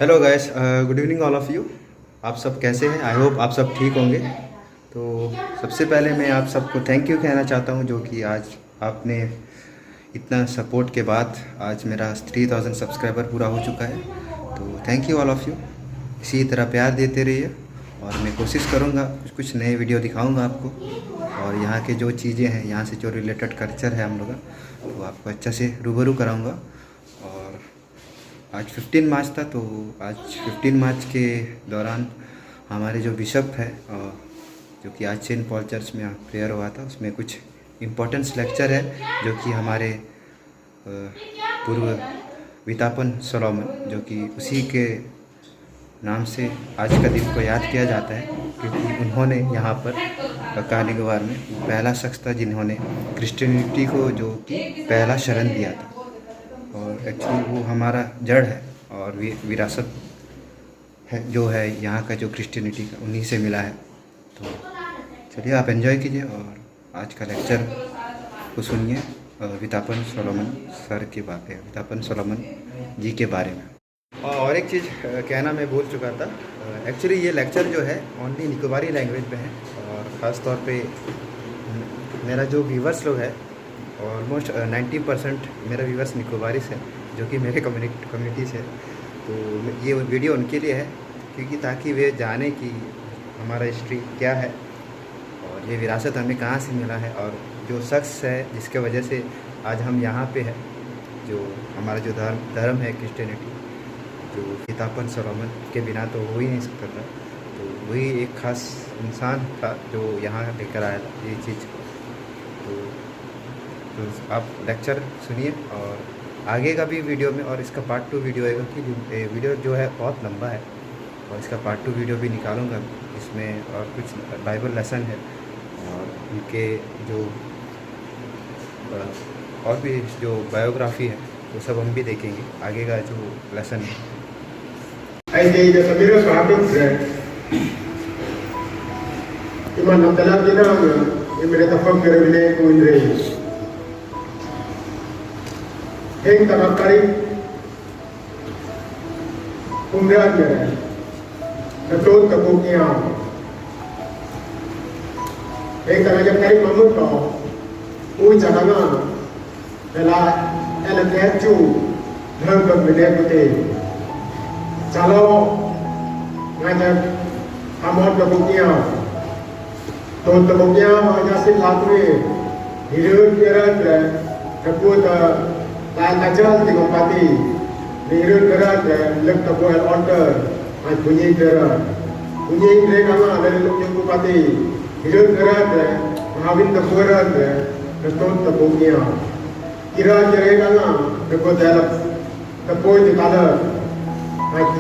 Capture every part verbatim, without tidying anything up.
Hello guys, uh, good evening all of you. आप सब कैसे हैं? आई होप आप सब ठीक होंगे। तो सबसे पहले मैं आप सबको थैंक यू कहना चाहता हूँ, जो कि आज आपने इतना सपोर्ट के बाद आज मेरा थ्री थाउजेंड सब्सक्राइबर पूरा हो चुका है। तो thank you all of you, इसी तरह प्यार देते रहिए और मैं कोशिश करूँगा कुछ कुछ नए वीडियो दिखाऊँगा आपको, और यहाँ के जो चीज़ें हैं, यहाँ से जो रिलेटेड कल्चर है हम लोग का, तो आपको अच्छा से रूबरू कराऊँगा। और आज फिफ्टीन मार्च था, तो आज फिफ्टीन मार्च के दौरान हमारे जो बिशप है, अ, जो कि आज सेंट पॉल चर्च में प्रेयर हुआ था, उसमें कुछ इम्पोर्टेंस लेक्चर है, जो कि हमारे, अ, पूर्व वितापन सोलोमन, जो कि उसी के नाम से आज का दिन को याद किया जाता है, क्योंकि उन्होंने यहाँ पर कानिगवार में पहला शख्स था जिन्होंने क्रिश्चियनिटी को जो कि पहला शरण दिया था। और एक्चुअली वो हमारा जड़ है और वि-, विरासत है, जो है यहाँ का जो क्रिश्चियनिटी का, उन्हीं से मिला है। तो चलिए, आप एंजॉय कीजिए और आज का लेक्चर को सुनिए, अ, वितापन सोलोमन सर के बारे, वितापन सोलोमन जी के बारे में। और एक चीज़, अ, कहना मैं भूल चुका था। अ, एक्चुअली ये लेक्चर जो है ओनली निकोबारी लैंग्वेज में है, और ख़ास तौर पे मेरा जो व्यूअर्स लोग हैं, ऑलमोस्ट, अ, नाइंटी परसेंट मेरा व्यूअर्स निकोबारीज है, जो कि मेरे कम्युनिट-, कम्युनिटी से है। तो मैं, ये वीडियो उनके लिए है, क्योंकि ताकि वे जाने कि हमारा हिस्ट्री क्या है और ये विरासत हमें कहाँ से मिला है, और जो शख्स है जिसके वजह से आज हम यहाँ पे हैं, जो हमारा जो धर्म, धर्म है क्रिश्चियनिटी, जो वितापन सोलोमन के बिना तो हो ही नहीं सकता था। तो वही एक खास इंसान था जो यहाँ लेकर आया था ये चीज़ को। तो, तो आप लेक्चर सुनिए और आगे का भी वीडियो में, और इसका पार्ट टू वीडियो आएगा कि जो, ए, वीडियो जो है बहुत लंबा है, और इसका पार्ट टू वीडियो भी निकालूंगा, इसमें और कुछ बाइबल लेसन है और उनके जो, अ, और भी जो बायोग्राफी है, वो सब हम भी देखेंगे आगे का जो लेसन है। Ai te ida samira kapit re. Iman am tala kina, imre tafam kira bine ku inre. Heng tama kari. Umran kira. Natot kapuk niya. Heng tama kari mamut ko. Ui chakanga. Ela, ela tetu, lembang bene pute. Chalo, ngajak, amot kapuk niya. Tot kapuk niya, ngajak sin latui. Hirut kirat, kaput, la kajal tingo pati. Hirut kirat, lek kapuk el order. Ai bunyi kirat. Bunyi kirat kama, lek kapuk pati. Hirut kirat, mahawin kapuk kirat, tot kapuk niya. Ira jere kanga, deko telap, tapo ju tala, hat,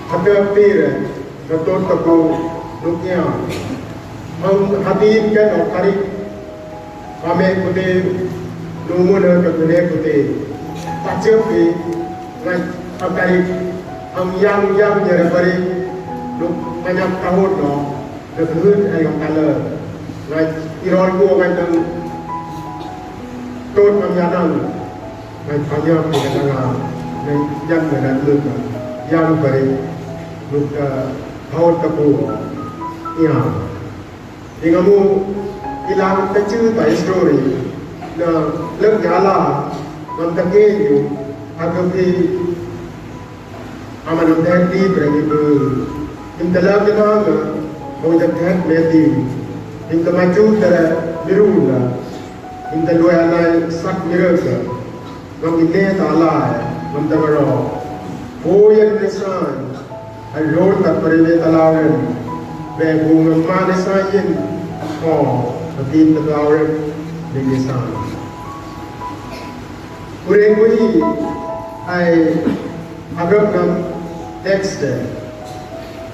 hate apir, dato tapo, dukia. Ham hati ke no kari, kame kute, numu na ke kune kute. Tache pi, na akari, ham yang yang jere pari, duk banyak tahun no. Nagahut ai ngam kala. Ngai irol ku ngai tang tot ngam yanang. Ngai panyap ku ngai tanga. Ngai yan ngai ngai lut ngai. Yang bari. Lut ka haut ka pu. Ia. Ingamu ilang ta chu ta story. Na lek yala. Ngam ta ke yu. Hagapi. Aman am dek ti breng ibu. Im tala kita nga, mau jak dek meti. Im tama chu tala mirula. Im talua lai sak miraka. Ngam ine talai, ngam tama ro. Boyan nesan. Alor tak pare ne talaren. Be bu ngam ma nesan yin. Ho, tapi talaren. Nesan. Kureng bui. Ai. Agap ngam text e.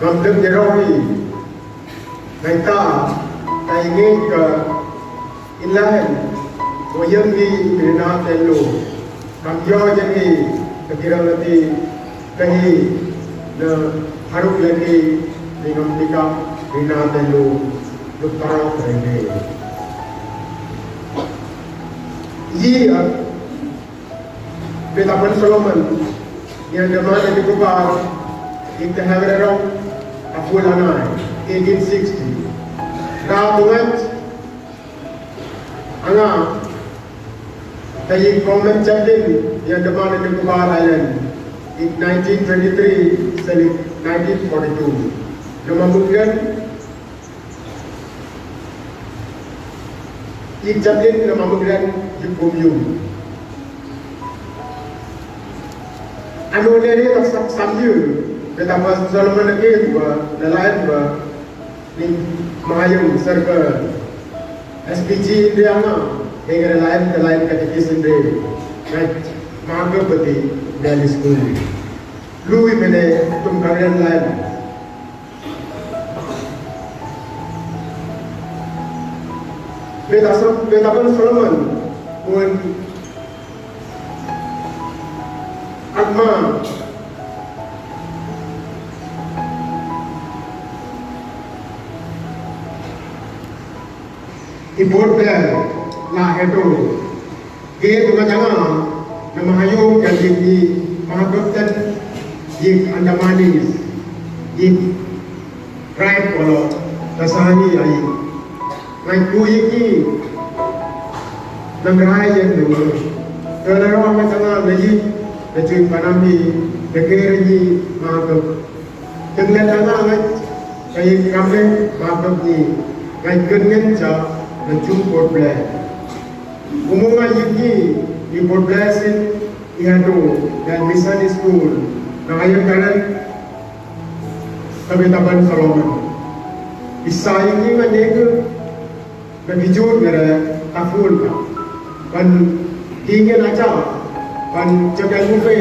Ngam dep ni rohi. Ngai ta, ngai ngei ka inlahen. Wayang ni rina telu. Ngam yo jani, kakirang nati, kahi, na haruk lagi, ni ngam tika, rina telu, luk parok rene. Yi, a, Petapan Solomon. Ni Andaman and Nicobar, ik tahagre rong, a full anai, eighteen sixty. Ka tungat, anga, ta ik government chaplain, ni Andaman and Nicobar Island, ik nineteen twenty-three, seli nineteen forty-two. Nama mukren, ik chaplain na mamukren, ik kumyum. Ano neri tak sak samyu, beta pas Solomon ke dua, na lain dua, ni mayung circle. S P G India nga, hengre lain, ka lain ka tikis India. Right, maka pati, Delhi school. Lui mene, tum karian lain. Beta Sol-, beta Ban Solomon, un agma. I Port Blair la heto. Ke tunga tanga, na mahayum ka yik ni, mahaguptan, yik Andamanese, yik tribe olo, ta sani ai. Ngai ku yik ni, na ngrai yen ni. Tela ro ma tanga na yik, na chui panami, na kere ni, mahagup. Tenglen tanga ngai, ka yik kame, mahagup ni, ngai kenngen cha, na chu Port Blair. Umunga yik ni, i Port Blair sin, i hatu, dan mission school, na ayam kanan, tabi taban Solomon. Isa yik ni nga nege, na kijut ngere, taful ka. Ban, kingen aja, ban, jakan mufe,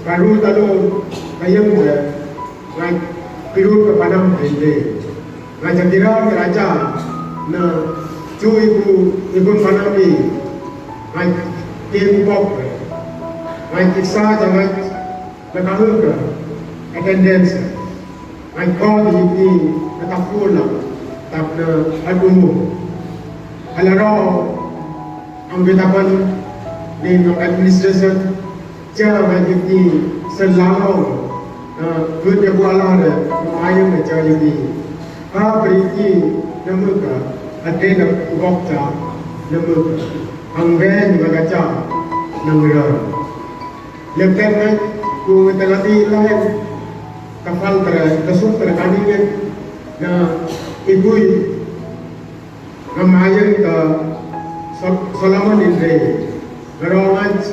karu talo, kayam ngere, Ngai, pirut ke panam dede. Ngai, ja kira ke raja, na, chu iku, ikun panam ni. Ngai, ke iku bok. Ngai, iksa ja ngai, na kahul ke, attendance. Ngai, ko di ni, na tapula, tap na, agumu. Alaro, ang betapan, ni, no administration, Chama yik ni sel lalo, a, kut ya bua la re, mayung na cha yik ni. Ha bri ni, na muka, a de na bok cha, na muka. Ang ben ni maka cha, na mura. Lepten na, ku tengati lahen, kafal tere, kasuk tere kani ngen, na ibui, Ngam mayang ta Sol-, Solomon inre. Ngarong ngat.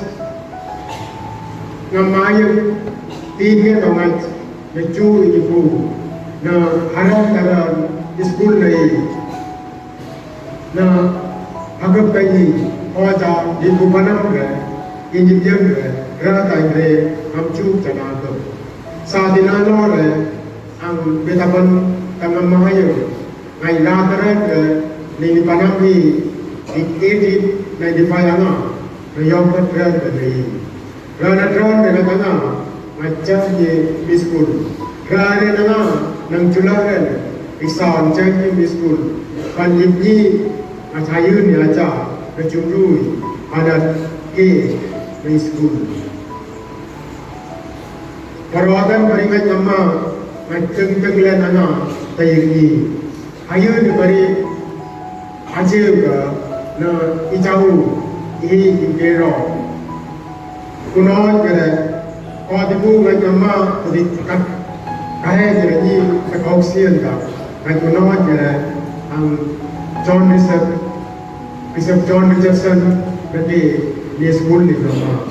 Ngam mayang. Ti nge to ngat. Na chu ini pu. Na haran haran school na i. Na hagap kani. Hoja di pu panam re. Ini diam re. Rata inre. Ngam chu chana to. Sa di na lo re. Ang betapan ta ngam mayang. Ngai la tren ke, ni ni panam ni, ni eighteen ninety-five anga, na yong ka tren ke ni. Ra na tren ke na kanga, ngai chang ni mi school. Ra re na nga, nang chula ren, i saun chang ni mi school. Pan yip ni, a chayun ni aja, na chumrui, a na ke, mi school. Parotan pari ngai ngama, ngai teng teng len anga, ta yip ni. Ayun ni bari, aje uga, na i chau, i, i kero. Kunot kere, ko di bu ngai kama, ko di kat, kahe kere ni, sa kau sien ka, ngai kunot kere, ang John Bishop, Bishop John Richardson, kati ni school ni kama.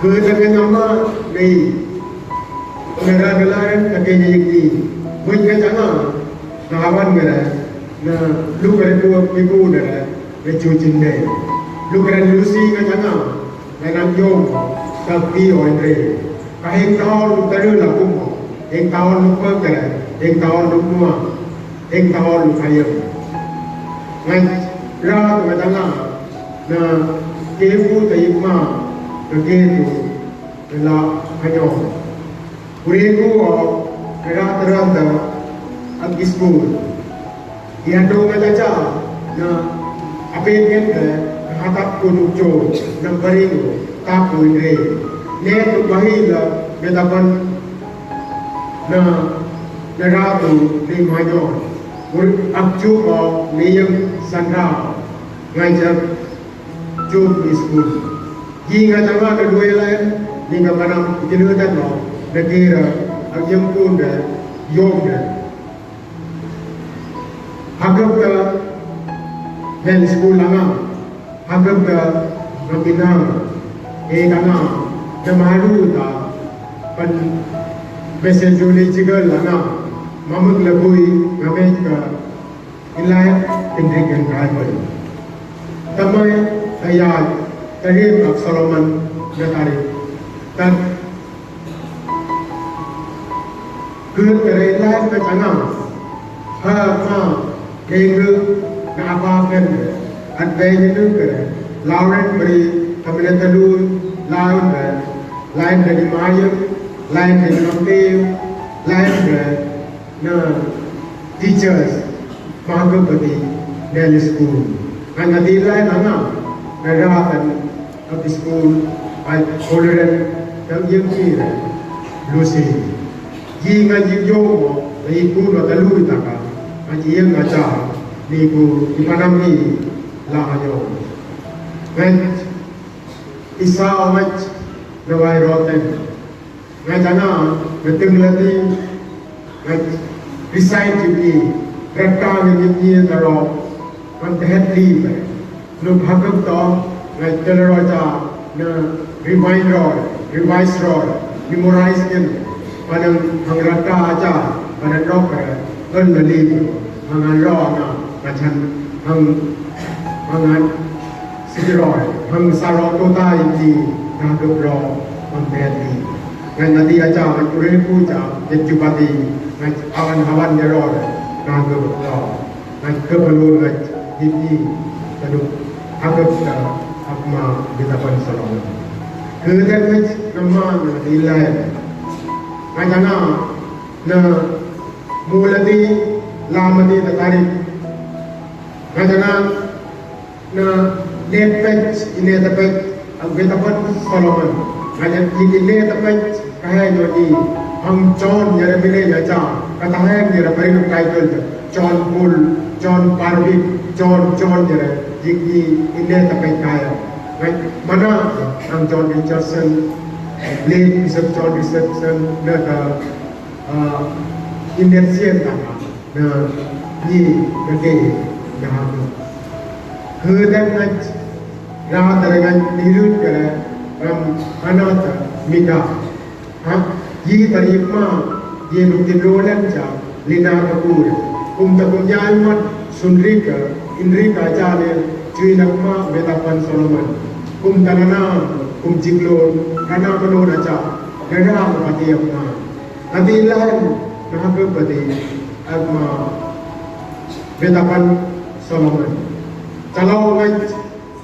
Kere kama, ni, kere kere, kati ni, ni, mui kere kama, Kawan ngara, na lukara tu piku nara, na chuchin ne. Lukara lusi ka tanga, na nam yong, tapi oin re. Ka heng taon lu taru la kumo, heng taon lu pekara, heng taon lu mua, heng taon lu kayam. Ngai, ra tu ka tanga, na kebu ta ikma, na kebu, na la kanyong. Puriku o, kera teranta, at school. Ia do nga caca, na apen ngen na, na hatap ko nukjo, na baringo, tapu inre. Neto Bahila Metapan na, na ratu ni Mayon. Ur akchuko ni yang sanra. Ngai jak chuk ni school. Ki ngai tanga na duela ni ka manam kinutan no na kira ang yang kun da yong da. Hakap ka hel school anga, hakap ka ngapinang, e kanga, na maru ta, pan messenger ni chigal anga, mamuk labui, ngamek ka, ilai, tindrik yang kai pun. Tamai, tayat, tarim ak Solomon, na tarim. Tat, Kut kere lain ka changa. Ha ma, kenguk, na apa ken. At benguk kere. Lauren beri, kamene talu, lain kere. Lain dari mayuk, lain dari mampeu, lain kere. Na teachers, mahaka pati, neli school. Ngan nati lain anga, na ratan, At school, ai, koleren, tang yang kira, lusi. Yi ngan yi yo mo, na yi kuno ta lui taka, ngan yi yang aja, ni ku, i panam ni, la ha yo. Ngan, isa o ngan, na wai roten. Ngai tana, ngai teng lati, ngai resign jibni, retirement jibni taro, ngan tehet leave. Nuk hakap to, ngai telero ja, na remind ro, revise ro, memorize ken, panang hang rata ja, panang rok, ngan na leave, hang an ro na, kachan, hang, hang an, Siro, hang saro tota iti, na gabro, hang beti. Ngan nati aja, ngan kureku ja, ngan jubati, ngan awan hawan nero, na gabro, ngan gabro, ngan iti, tanu, agab ta, akma, bitapan salong. Kedan ngan, nama, ngan ilai. Ngan jana, na, mulati, lamati, tatari. Ngan jana, Na letpet, inetapet, ang betapan Solomon. Ngan inetapet, kahe yo ni, hang John yere mine ya ja, katahe yere parinum title, John Bull, John Parvik, John, John yere, yik ni inetapet kahe. Ngan mana, hang John Richardson, late Bishop John Richardson, na ka, ah, inersian ka. Na, ni, na ke, na ha ko. Kedan ngat, ra tara ngat, ni rut kara, ram, anata, mika. Ha, yi tara ipma, yi nuk tin rolan ja, lina ka pura. Kum ta kum ya imat, sunrika, inrika ja ne, juinakma, betapan Solomon. Kum ta nana, kum jiklo, nana ka nona ja, nana ka pati apna. Ati lain, na hapeu pati, agma, betapan Solomon. Calo ngat,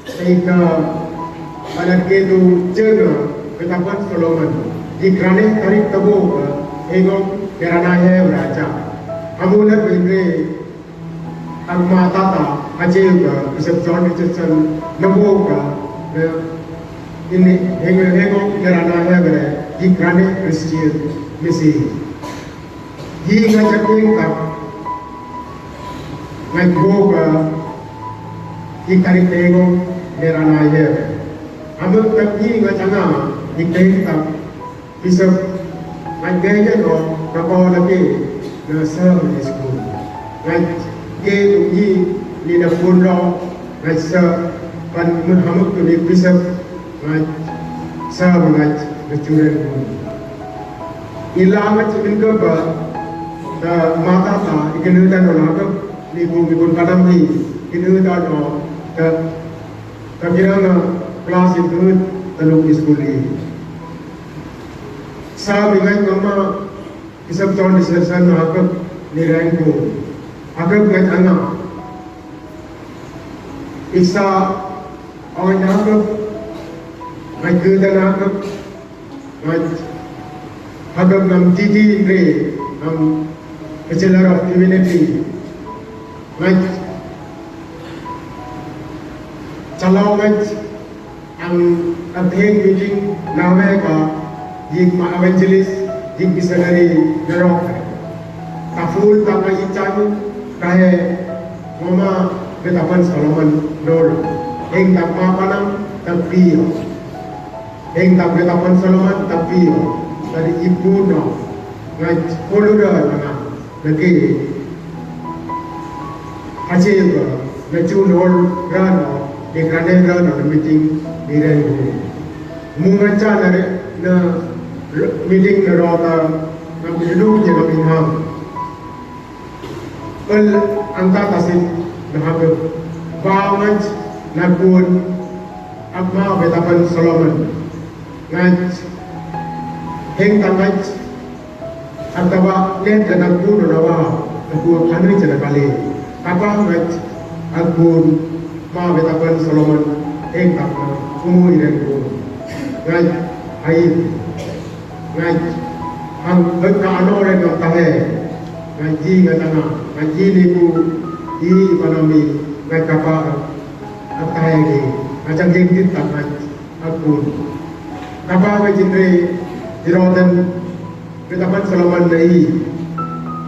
saika, palat ketu, jenga, betapan Solomon. Di krane, tarik tabo, engong, kerana he, raja. Amulat, bendre, Agma tata, ajeu ka, Bishop John Richardson, nabo ka, na, ini, heng, heng, kerana he bere, ikrane Christian, misi. Hi nga jaking ka, nga bo ka, ikari tengo, kerana he bere. Amu ka hi nga janga, ikeng ka, Bishop, ngat gaya no, na ko na ke, na Sunday school. Ngat ke tu ni, ni na pun lo, ngat sa, pan mun hamuk tu ni Bishop, ngat sa, ngat na children pun. Ila ngat min ke ba, ta mata ta, ikinu ta no na ke, ni pun, ni pun padam ni, ikinu ta no, ta, ta kira na class itu, ta luk school ni. Sa mi ngai kama, Bishop John Richardson na hakap ni rengku. Hakap ngai anga. Isa, awan hakap. Ngai kuda na hakap. Ngai hakap ngam titi re, ngam Bachelor of Divinity. Ngai, calo ngai, Ang, ang taheng meeting na America, yik ma evangelist, yik missionary na rok. Taful tang a ichanu, kahe ngoma Betapan Solomon nol. Heng tang ma panang tang pio. Heng tang Betapan Solomon tang pio. Tadi ibu no. Ngai polu da na. Nake, ache ba, na chu nol rano, de grane rano na meeting ni ren gu. Munga cha na re, na meeting na rota, na milu je na minhang. Pal anta tasin na hape. Ba ngach na kun, akma Betapan Solomon. Ngach, heng tang ngach, Atava, len ka na kun na wa, na kun anu cha na kale. Kapa ngat, a kun, ma Betapan Solomon, eng kapa, umu iren kun. Ngat, ai, ngat, ang, ngat ka ano ren ngat tahe. Ngat ji ngat tanga, ngat ji ni ku, i panami, ngat kapa, ngat tahe ni, ngat chang jeng tit tak ngat, a kun. Kapa ngat jinre, jiroten, Betapan Solomon na i.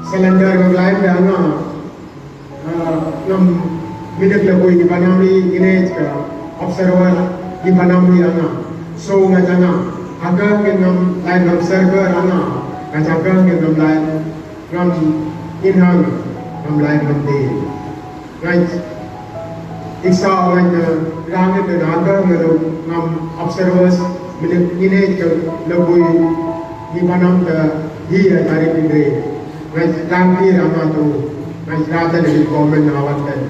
Salanda ngam lain da nga, ah, ngam midik la bui ni panami, ine ka observer ni panami nga. So nga janga, aga ke ngam lain ngam server nga, ka jaga ke ngam lain ngam inhang, ngam lain ngam de. Ngai, iksa ngai na, rangit na naga ngalo ngam observers, mine, mine ke labui, ni panam ta, hi a tari pindre. Ngai, rangit rama tu, ngai, rata ni komen na awan tan.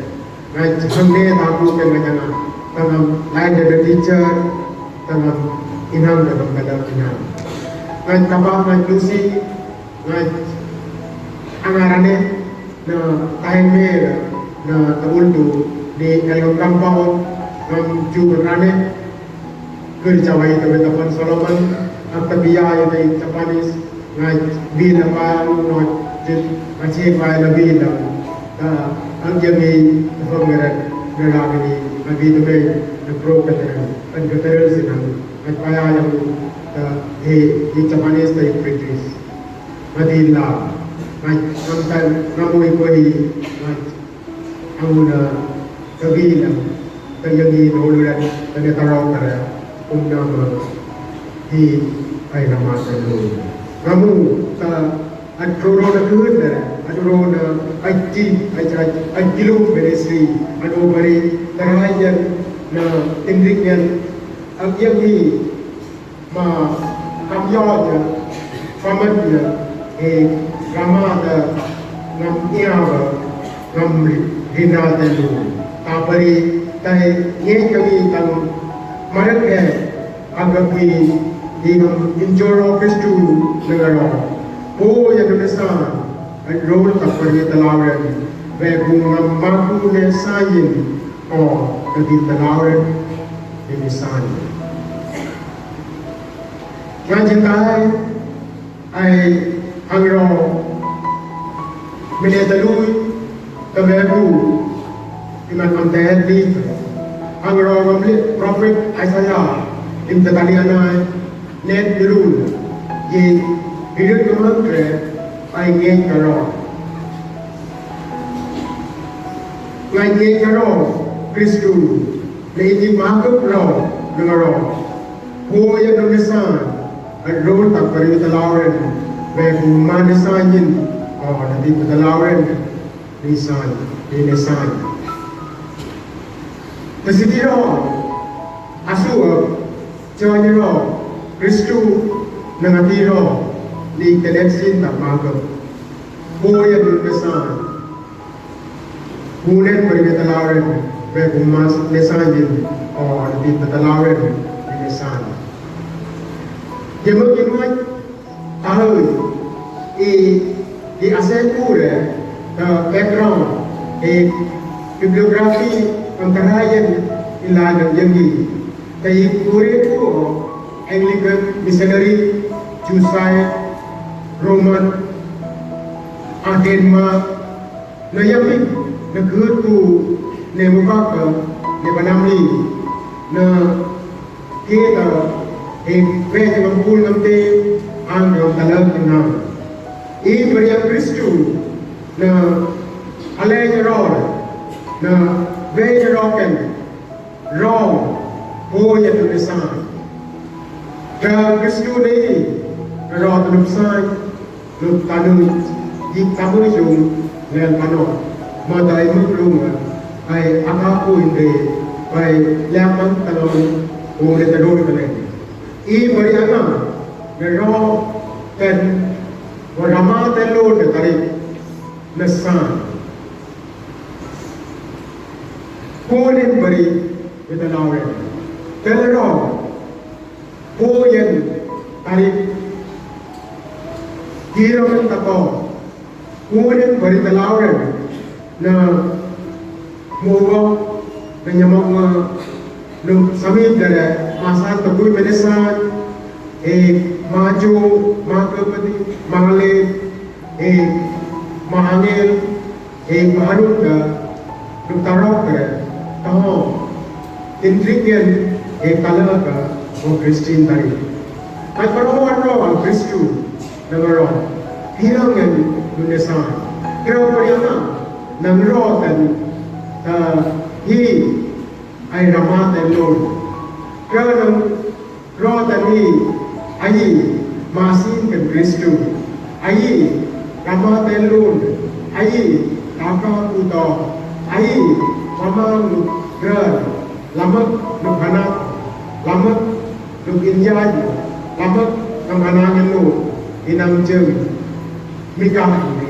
Ngai, hangne ta ku ke ngai na, ta ngam, lain da teacher, ta ngam, inang da ngam kada inang. Ngai, kapa, ngai, Lucy, ngai, angarane, na taing me na tabul tu ni elgam kampao ngam ju rane. Kuri chawai ta Betapan Solomon, ak ta bia i ta i Japanese, nga bila pa no jit, nga che pa na bila. Ta ang jami ta fam ngara na ragini, nga bi tu me na pro ka ta, ang ka ta sinang, nga pa ya yang ta he i Japanese ta i British. Madila, ngat, ngat, ngat, ngat, anguna, kavila, kayagi, noluran, kanya tarong kara, umnama, hi, ay nama, tanu. Ngamu, ta, at roro na kuhun na, at roro na, aji, aji, aji, aji lu, ministry, ano bari, tarayan, na, tindrik yan, agyang hi, Ma, kam yau ja, famat ja, e, rama ta, ngam ia ba, ngam ri, rina ta lu. Ta pari, ta e, nge kami tang, marak he, aga pui, di ngam injoro Kristu, nangaro. Po ya kami sa, An rol ta pari ta lauren, be ku ngam maku ne sayin, o, ta di ta lauren, ini sayin. Ngan jintai, ai, angro, mine ta lui, ta be ku, iman am ta het ni, angro ngam li, prophet Isaiah, im ta tani anai, Net nirul, ye, nirul kemangkre, ai ngei karo. Ngai ngei karo, Kristu, le ini makuk ro, nengaro. Ho ya no nesan, an rul tak pari ta lauren, be ku ma nesan yin, o, na di ta lauren. Nisan, ni nesan. Tasitiro, asu, choniro, Kristu, nangatiro, ni tenetsin ta mago. Kuya ni nesan. Kunen pari ta lauren, be kumas nesan yin, o ni ta lauren, ni nesan. Jemo jemo, Ahoi, i, i asekure, ta background, i bibliography, ang karayan, i lagan yang i, ta i kure ko, Anglican missionary, Josiah, Roman, Atenma, Na yamit, na kutku, na mukaka, na panamni, na Kita, e, bete ngam kul ngam te, ang ngam talak ngam. I bari ang Kristu, na, ale nyaral, na, bete nyaral ken, rong, boya tu nesan. Ka Kristu ne, na rong tu nesan. Luk tanu, i tamu jung, nel pano, ma dai mu lung, ai, aka ku inde, ai, lemang talon, ku ne talon kane. I bari anga, ne ro, ten, wa rama ten lo ne tari, ne san. Kunin bari, ne talon, ten ro, Puyen, tarik, kiro men tako, kunin bari talauren, na muwa, na nyamok ma, no sami dere, masa takui menesan, e, maju, makapati, male, e, mahangel, E, maharun da, duk tarok da, taho. Tintrik yen, e, talaka, o Kristin tari. Ai paro arro, a Kristu, na maro. Hirang yen, nunesan. Kira pariama, na maro tan, ta, hi, ai rama tan lon. Kira nang, Ro tani, ayi, masin ken Kristu, ayi, rama ten lun, ayi, tapa kuto, ayi, mamang luk ger, lamak luk hanak, lamak luk inyai, lamak luk hanak lun, inang jem. Mika ini.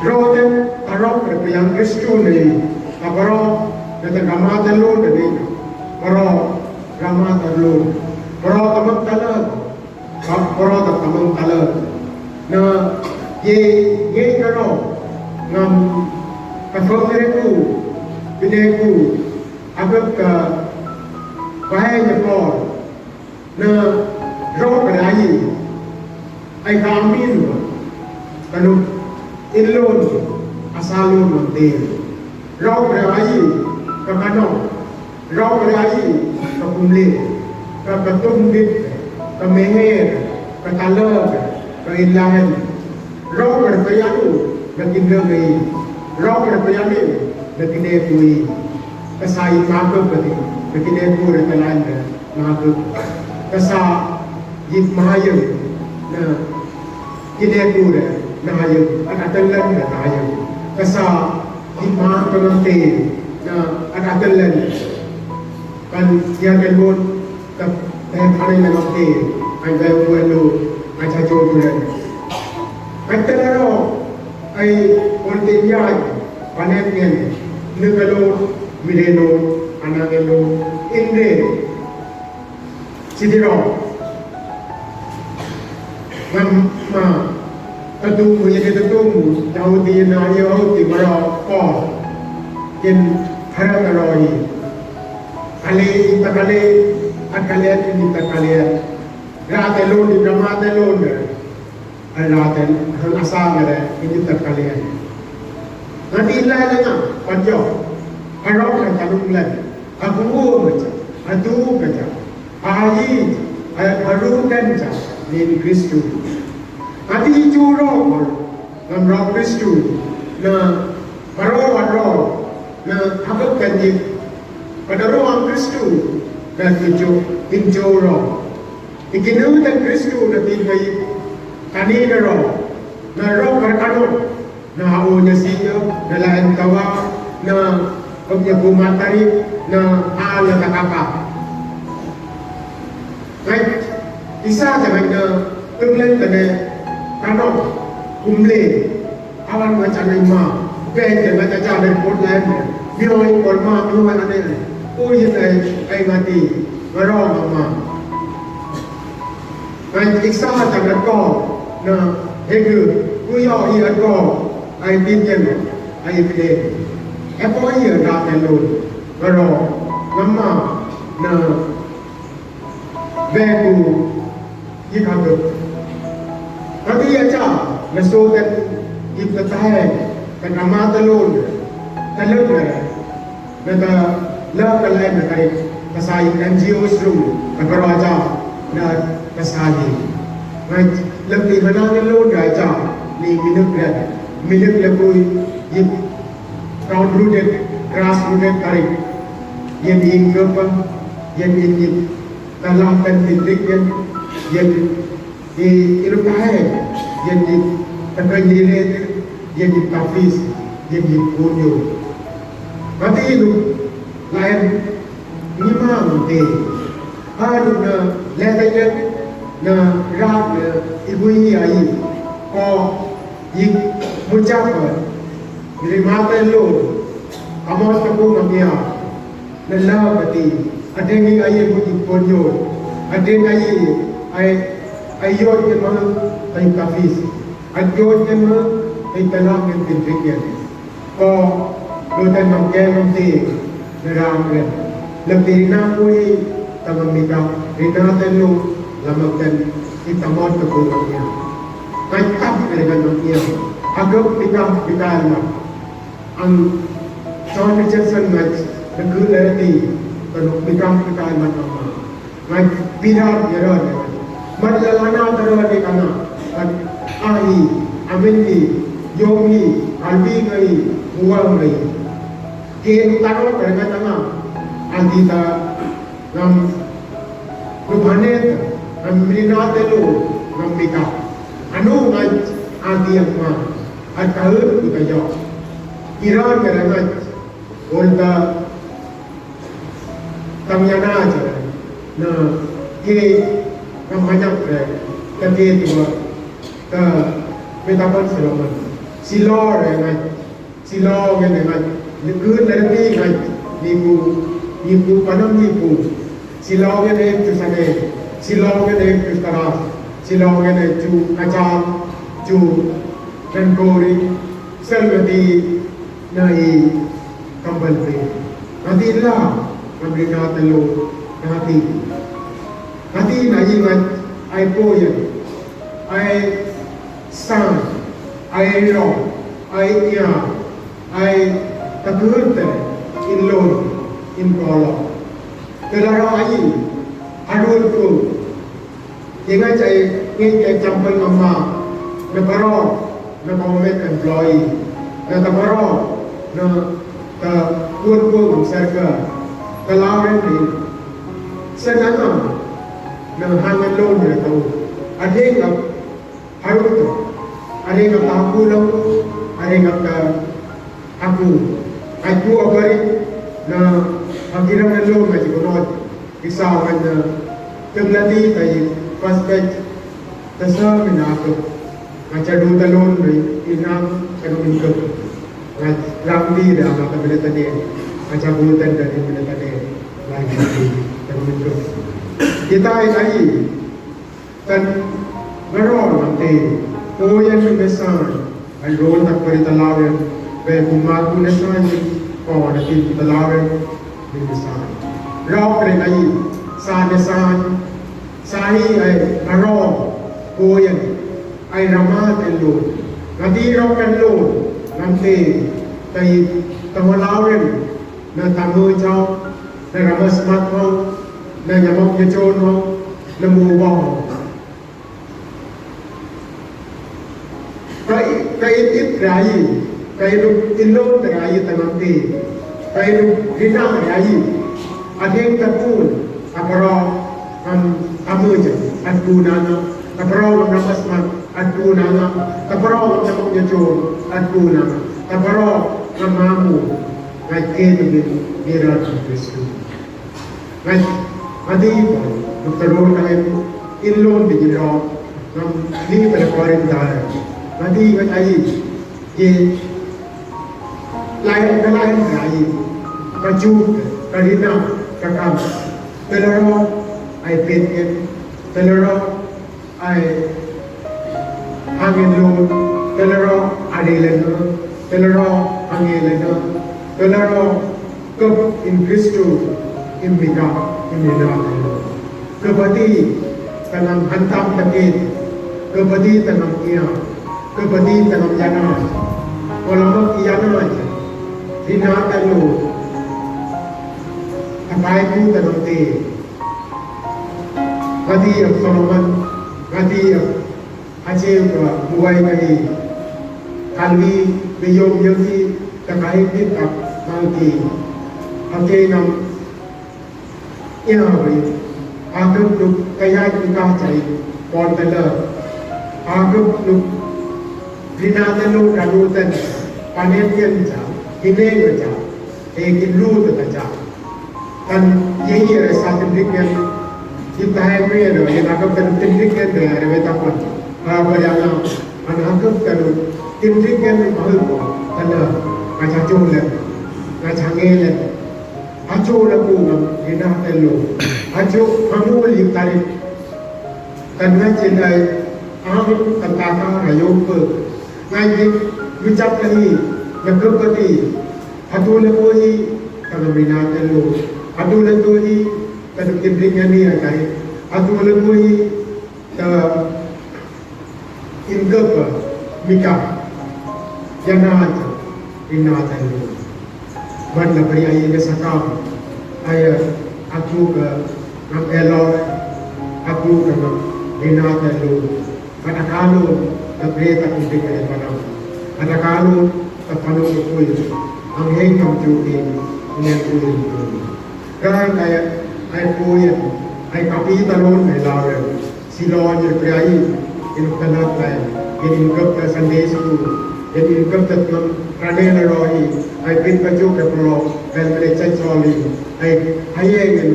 Ro ten arok re payang Kristu ne, ta paro, ne ta rama ten lun ne, paro, rama ten lun, paro tamang tala, paro ta tamang tala. Na, ye, ye karo, ngam, ka fam ne ku, bine ku, abek ka, bae ne por, Na ro kara ayi, ai ka amin wa, kanu inlon, asalon wa te. Ro kara ayi, ka kano, ro kara ayi, ka kumle, ka, ka tumbit, ka meher, ka talak, ka ilahen. Ro kara kayanu, na kinle ngai. Ro kara kayanu, na kine kui. Ka sa i makapati, na kine kui re kalan na. Nahaguk. Kasa yip mahayung na kine kure nahayung, at atellan na nahayung. Kasa yip mahayung na at atellan. Kan ya kelmon ka te pare na te, an da wenu, an da jo kure. Kan telaro ai, ultinyai, panen ngen, nukalo, mireno, anangelo, inde. Sitiro. Ngam ma, tatungu, yeke tatungu, tauti na, yauti, maro, ko. Ken, hara taro i. Kale, ita kale, a kale, ita kale. Rate loni, ramate loni. Ai raten, han asangere, ini takalian. Nati ilai lena, panjo. Harok na tanung lai. Aku kaja, atu kaja, ayi, aru kaja, nin Kristu. Nati juro, ngam ro Kristu, na, paro, paro, na, aku kaji, padaro ang Kristu, na, injo, injuro. Ikinutang Kristu na tingai kanina ro, na ro karkano, na auna siya, na laen tawa, na pagya pumatari, na ala takapa. Ngai, isa sa ngai na tuglen tane, kano, kumle, Awan nga chana ima, bete nga chacha le pot la ene. Mio i kol ma, mio ma ane. Uyin ai, ai ngati, ngaro ma ma. Ngai iksa ma chana ko, na hegu, kuyo i ako, ai tinyen, ai pide. Epo i ra telun, ngaro, ngama, na, Veku, yikatu. Kati acha, na soten, yiptatahe, kan amata lon, taluk na, na ta, la kalai na kari. Ka sa i N G Os rong, ka kăraja na ka sa i. Ngai, lăk ni hana ni lo ngai ja, ni minuk ren, minuk lăk ui, i ground rooted, grass rooted tarik. Yen i kapa, yen i ni, ka la kan ni dik yen, yen i, i lo kahe, yen i, ka kan ni le, yen i tafis, yen i punyo. Mati i lo, laen, Ni ma mate. Adu na leta iyan na rak na ibui ai. Ko i mujapa. Rimata lo. Amos taku mamia. Na la mati. Aden i ai mu i ponyo. Aden ai ai ai yo i ma ai kafis. Ai yo i ma ai talak en tin tin. Ko, lutan mam ke mam ti, na ram ren. Lam ti rina pui, tamam mika, rina tenu, lamam ten, i tamot ke pui mam ia. Kai tap ke rina mam ia. Agak mika, mika ma. Ang John Richardson ngai, na ku lerti, tanu mika, mika ma ma. Ngai Peter, Peter, Peter. Mat lalana tara ni kana. At ahi, amin ni, yong ni, albi ngai, buang ngai. Ke taro kare ngai tanga. Anti ta ngam, lupanet, ngam minate lo, ngam mita. Anu ngai, anti yang ma. At kahut kita yo. Iran kare ngai. Olta Tamyana ja, na, ke, na manyak re, ta ke tua, ta, metapan Solomon. Silo re ngai, silo ngai ne ngai, ni ku na re ti ngai, ni ku, ni ku panam ni ku. Silo ngai ne tu sane, silo ngai ne tu tara, silo ngai ne tu aja, tu, dan kori, Selmati na i kambal pe. Nati la, ngamri na talo, nati. Nati na i ngat, ai poyan, ai san, ai lo, ai ia, ai takurte, in lon, in kolo. Tela ro ai, harul ku, Ingat ai, ingat ai example mama, na paro, na government employee, na ta paro, na ta kuan kuan ng sarka, ta lawren ni. Sa na na, na hangan lo na to. Adeng ap, harut to. Adeng ap ta kulo, adeng ap ta Aku, aku abari na hakiram na lo na jikonot. Isa man na tumlati tayi first batch ta sa min aku. Nga charu talon ri inam charu min kut. Nga ramdi da nga ta minatane. Nga charu tan da ni minatane. Nga charu min kut. Kita ay ay. Tan nga ro nante, ko yan ni mesan, ay ro tak pari talawen, be kumaku nesan, ko na tin talawen, ni mesan. Ro pre ay, sa nesan, sa hi ay, nga ro, ko yan, ay ramat elo, nati ro kan lo, nante, tay, tamalawen, na tamu chau, na ramas mat hau, na nyamak nyachon hau, na muwa hau. Ka i, ka i, i rai, ka i ru, i lo rai ta ngamte, ka i ru rina rai. Adeng ta pun, aparo, am, amuja, at punana, aparo, am ramas mat, At kunanga, ta paro ngam nyamak nyachon, at kunanga, ta paro ngam mamu, ngai ke tu bin, bira tu Kristu. Ngai, mati pa, doktor ro ngai, in lon bin ro, ngam ni pa korin dara. Mati ngai ai, ye, lai, ka lai ngai, ka ju, ka rina, ka kam. Tela ro, ai pet ke, tela ro, Ai, hangin lo, tela ro, ari lena, tela ro, hangin lena, tela ro, kap in Kristu, in mika, in ina tela. Kapati, ta ngam hantam takit, kapati ta ngam ia, kapati ta ngam yana, kolamak yana, ina tela. Baibu ta nong te. Ngati a Solomon, ngati a Achew ka buai ka hi. Kalvi me yom yom hi ta ka hi ni ta mang ki. Ake nam ia ri. Akam nuk ka ya ni ka chai. Pon ta la. Akam nuk. Rina ta lo ka lo tan. Panen yan cha. Hine nga cha. E ki lu ta ta cha. Kan yei ere sa tinrik ngen, kita hai me ere, yen akam kan tinrik ngen de ere we tapan. Ha, ba ya na, an akam kan tinrik ngen mahal ko, kan na, nga cha chong le, nga cha nge le. Acho le ko ngam, ina telo. Acho, kamu li tarik. Kan nga chin ai, aham kan taka ha yo ko. Ngai ki, mi chap kani, na ko kati. Atu le ko hi, kan na mina telo. Atu le ko hi, kan na kinri ngani akai. Atu le ko hi, ta, in ko pa, mika. Yana atu, ina telo. Ban la bari ai ne sakam. Ai, atu ka, nam elo, atu ka, nam, ina telo. Kata kalo, ta bre ta kunti kaya panau. Kata kalo, ta panau ke kui. Ang hei kam ju ke, ina kui. Kai kaya, ai kui, ai kapi talon, ai lawel. Silon, ai bre ai, in kanat ai. In in kap ta Sunday school. In in kap ta nam, rane na rohi. Ai pin ka ju ke polo, ai mene chai choli. Ai, ai, ai,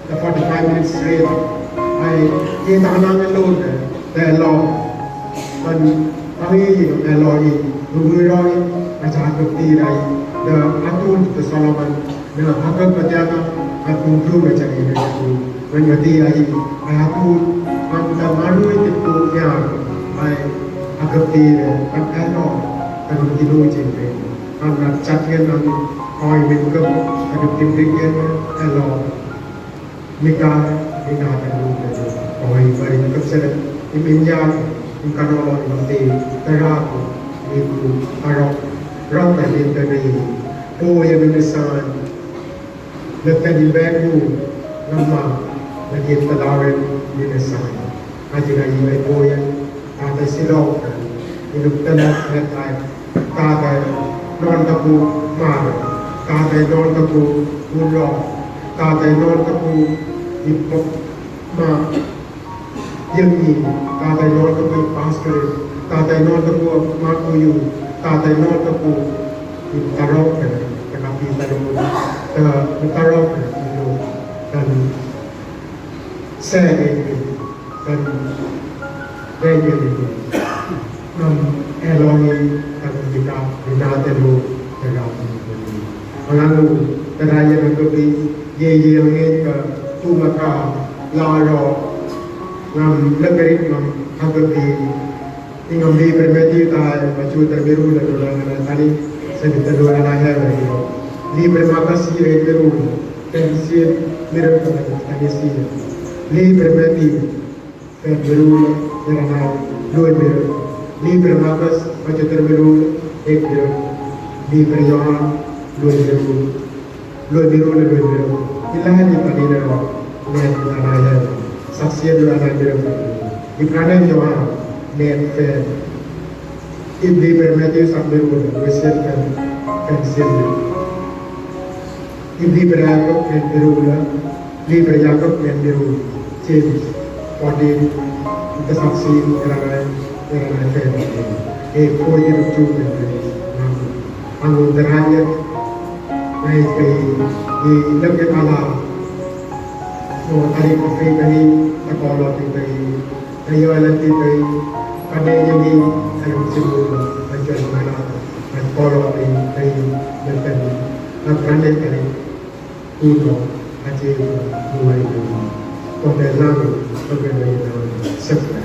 The forty-five minutes straight. Ai, e ta nang alone, the law. Kan, ai, the law i, the law i, a cha ka ti rai, the atul, the Solomon, the hakam ka jana, atul tu ka cha ni tu. Kan ka ti ai, ai atul, kan ta maru i tu ya, ai, hakam ti rai, kan the law, kan ti lu chin rai. Kan na chat ngen, kan, ai, min ka, kan ti dik ngen, the law. Mika, mina ta lu ta lu. Oi, bari na kapsara. Imin ya, in kano, in te, taraku, miku, arok, rok ta min ta ri. O ya min san. Na ta ni beku, na ma, na ki ta lawel, min san. Ati na i mai poyan. Tata Silok, inuk ta na, na ta, tata non ta ku mar, tata non ta ku ulo, tata non ta ku ipo ma yemi, tata non ta ku pastor, tata non ta ku ma ku yu, tata non ta ku itarok, ta kapi ta ro, ta itarok, ilo, ta ni. Seri, kan, kan, kan, kan, kan, Elohim, kan, kita, kita, telu, telu, telu. Angangu, terakhir, kan, kopi, ye, ye, angin, ka, tu, maka, laro, ngam, leperik, ngam, hakopi, Ingam libre Matthew ta, Matthew ta miru na dula na tani, sa di ta dula na hel na hel. Libre Markus ire miru, ten sien miru na tani sien. Libre Matthew, ten miru, miru na, lui miru. Libre Markus, Matthew ta miru, ek miru. Libre Yohan, lui miru. Lui miru na lui miru. Ilahan i pani na ro. Net na na ya. Saksi ya dua na miru. Ibrani Yohan. Net fe. Ib libre Matthew sak miru na. Wesen kan. Kan sien na. Ib libre Yakob net miru na. Libre Yakob net miru. James. Fourteen. Ita saksi. Ira na. Ira na fe. E fourteen of June. Ang. Ang. Ang. Ang. Ngai kai, i lep ke kala. No, tari ko fei kai, ta ko lo fei kai. Ta yo la fei kai. Ka de ni ni, ta yo si mu, ta yo si mu na, ta ko lo fei kai, na ta ni. Na ka ne kai. Ku no, a je ko, mu ai ko. Ko te lang, ko ke ne na, sep na.